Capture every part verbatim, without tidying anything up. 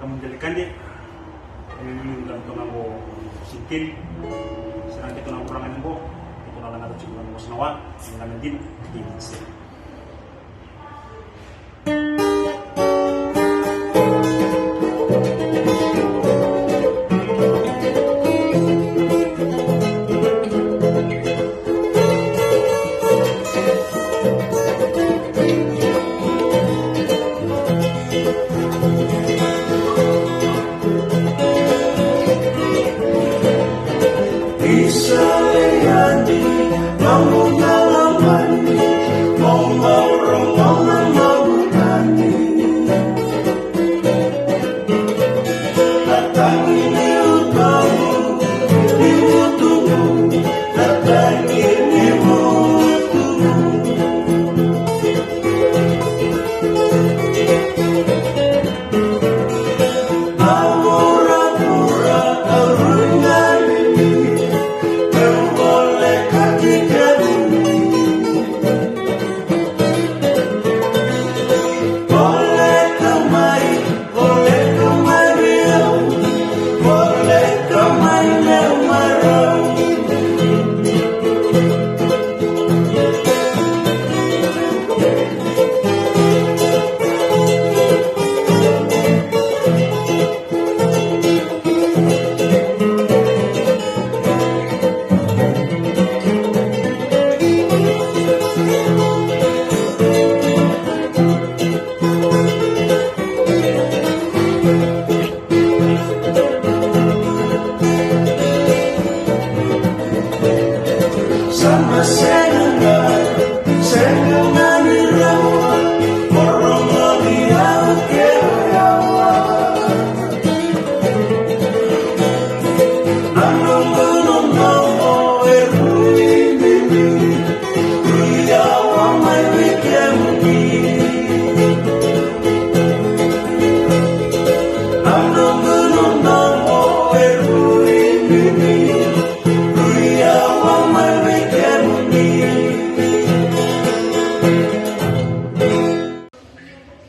Kamu delikadi, e lili na tona qo sikeli, sa na tona qo ranga ni qo, tona na ngata tiko na qo sa na wa, na ngata dina, dina se.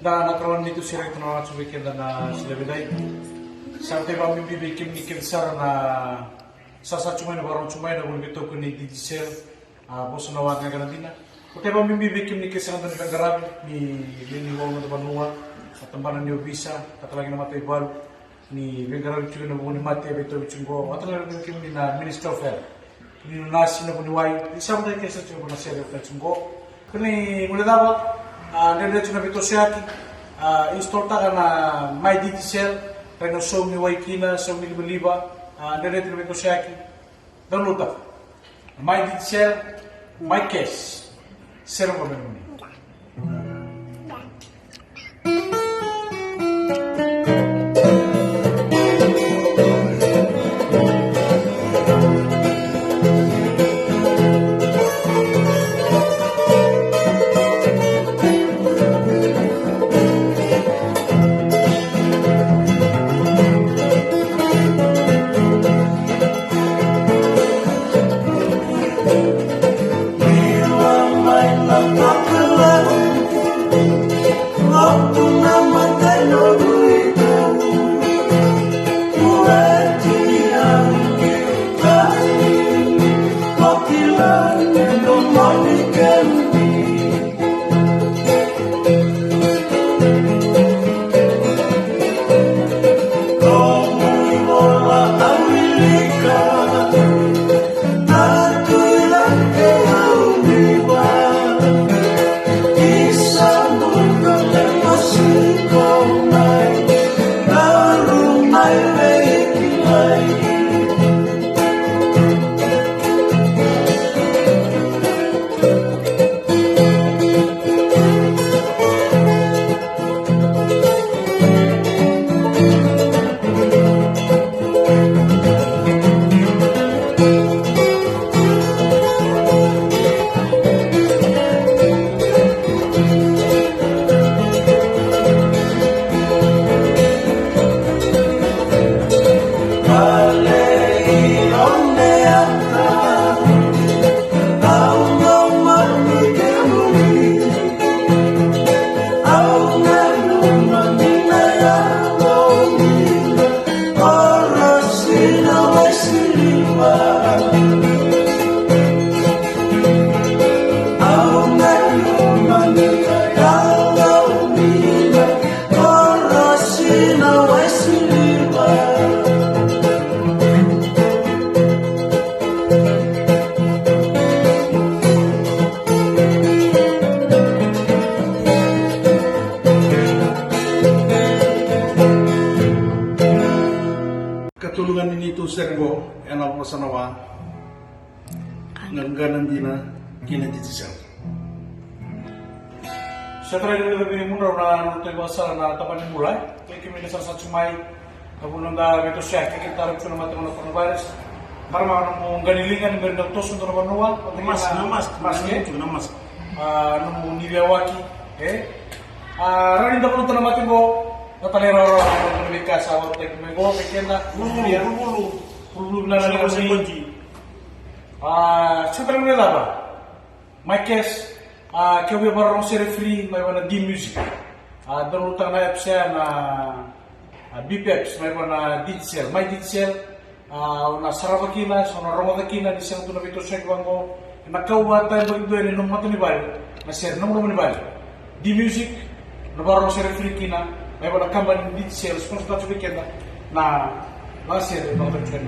Da na tara ni tu sira ki tona watu vei keda na sila vidai. Sa te va bibi vei kemuni keda sara na sasa tu mai na varon tu mai na vuni vei toku ni digicel. A vosa na watu na kana dina. Ko te va bibi vei kemuni keda sara na vaqaravi ni vei ni vau na vanua, a tabana ni ovisa, takalaki na mata i valu. Ni veiqaravi tiko na vuku ni mate e veitauvi tiko qo, vata na veiqaravi tiko ni na Ministry of Health. Ni na nasi na vuniwai, ni sa mudai kesa tiko na sere e tiko qo. Kani ngule cava, a, dredre tiko na veitosoyaki, a, install taka na My Digicel, rai na somu ni wai kina, somu ni livaliva, a, dredre tiko na veitosoyaki. Download taka. My Digicel, My Cash. Sere qo me nomuni. Sere qo ena vosa na wa, qaqana dina kei na digicel. Sa tarai na veimudrau na noda ivakasala na tabana ni bula. Kei kemuni na sarasara tu mai, na vuna da veitosoyaki kei tara tu na mate na coronavirus. Marama na nomu qaniliga ni bera ni toso dua na vanua. Mask, na mask, mask, na mask. A, nomu ni veiyawaki, e? A, rawa ni da valuta na mate qo, na talairawarawa, na veika sa vakataki mai qo vei keda. Bulubulu, bulubulu, bulubulu vinaka na sekonji. A, sa tara mai cava? Mai cash, a, ke via vakarorogo sere free, mai vua na D Music. A, download taka na apps ya na, a, B P apps, mai vua na Digicel, mai Digicel. A, o na sarava kina, sa o na rogoca kina ni sega tu na veitosoyaki vaqo. Na kau vata e baki dua ni nomu mata ni vale, na sere nomu nomu ni vale. D Music, na vakarorogo sere free kina, mai vua na kabani ni Digicel, sponsor tatu vei keda, na vakasere, na vakasere.